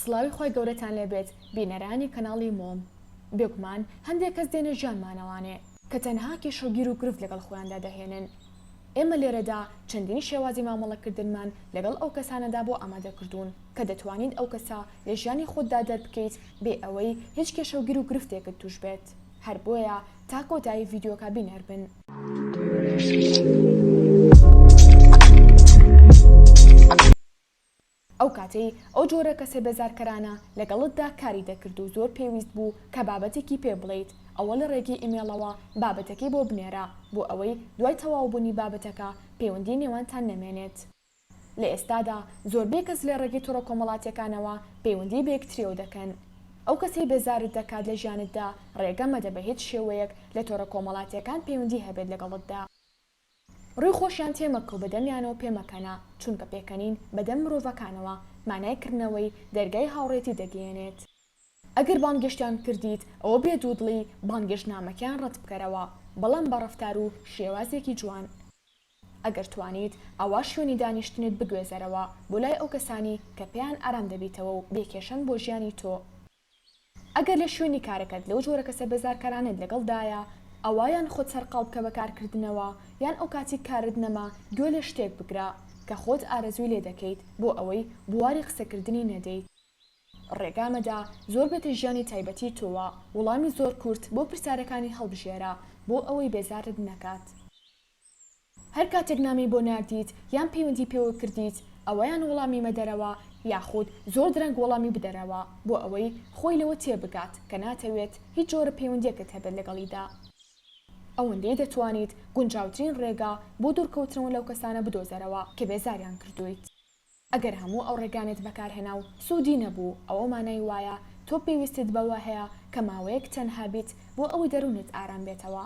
سڵاوی خوای گەورەتان لێبێت بینەرانی کەناڵی مۆم بێگومان هەندێک کەس دێنە ژیانمانەوانێ کە تەنها کێشەو گیرو گرفت لەگەڵ خۆیاندا دەهێنن ئێمە لێرەدا چەندین شێوازی مامەڵەکردنمان لەگەڵ ئەو کەسانەدا بۆ ئامادە کردوون کە دەتوانیت ئەو کەسە لە ژیانی خۆتدا دەربکەیت بێ ئەوەی هیچ کێشەو گیرو گرفتێکت توش بێت هەر بۆیە تا کۆتایی ڤیدیۆکە بینەر بن. ئەو کاتەی ئەو جۆرە کەسە بێزارکەرانە لەگەڵتدا کاری دەکرد و زۆر پێویست بوو کە بابەتێکی پێ بڵێیت ئەوە لە ڕێگەی ئیمێڵەوە بابەتەکەی بۆ بنێرە بۆ ئەوەی دوای تەواوبوونی بابەتەکە پەیوەندی نێوانتان نەمێنێت. لە ئێستادا زۆربەی کەس لە ڕێگەی تۆڕە کۆمەڵاتیەکانەوە پەیوەندی بە یەکتریەوە دەکەن. ئەو کەسەی بێزارت دەکات لە ژیانتدا ڕێگە مەدە بە هیچ شێوەیەک لە تۆڕە کۆمەڵاتیەکان پەیوەندی هەبێت لەگەڵتدا. ڕووی خۆشیان تێمەکە و بەدەمیانەوە پێمەکەنە، چونکە پێکەنین بەدەم مرۆڤەکانەوە مانای کردنەوەی دەرگای هاوڕێتی دەگەیەنێت. ئەگەر بانگێشتیان کردیت ئەوە بێ دوودڵی بانگێشتنامەکەیان ڕەتبکەرەوە، بەڵام بە ڕەفتار و شێوازێکی جوان. ئەگەر توانیت ئەوا شوێنی دانیشتنت بگوێزەرەوە بۆ لای ئەو کەسانی کە پێیان ئارام دەبیتەوە و بێ کێشەن بۆ ژیانی تۆ. ئەگەر لە شوێنی کارەکەت لەو جۆرە کەسە بێزارکەرانەت لەگەڵدایە ئەوا یان خۆت سەرقاڵ بکە بە کارکردنەوە یان ئەوکاتی کارت نەما گوێ لە شتێک بگرە کە خۆت ئارەزووی لێ دەکەیت بۆ ئەوەی بواری قسەکردنی نەدەیت. ڕێگا مەدە زۆر بێتە ژیانی تایبەتی تۆوە، وڵامی زۆر کورت بۆ پرسیارەکانی هەڵبژێرە بۆ ئەوەی بێزارت نەکات. هەر کاتێک نامەی بۆ ناردیت یان پەیوەندی پێوە کردیت ئەوە یان وەڵامی مەدەرەوە یاخود زۆر درەنگ وەڵامی بدەرەوە بۆ ئەوەی خۆی لەوە تێبگات کە ناتەوێت هیچ جۆرە پەیوەندیەکت هەبێت لەگەڵیدا. ئەوەندەی دەتوانیت گونجاوترین ڕێگا بۆ دوورکەوتنەوە لەو کەسانە بدۆزەرەوە کە بێزاریان کردوویت. ئەگەر هەموو ئەو ڕێگانەت بەکارهێنا و سوودی نەبوو ئەوە مانای وایە تۆ پێویستت بەوە هەیە کە ماوەیەک تەنها بیت بۆ ئەوەی دەروونت ئارام بێتەوە.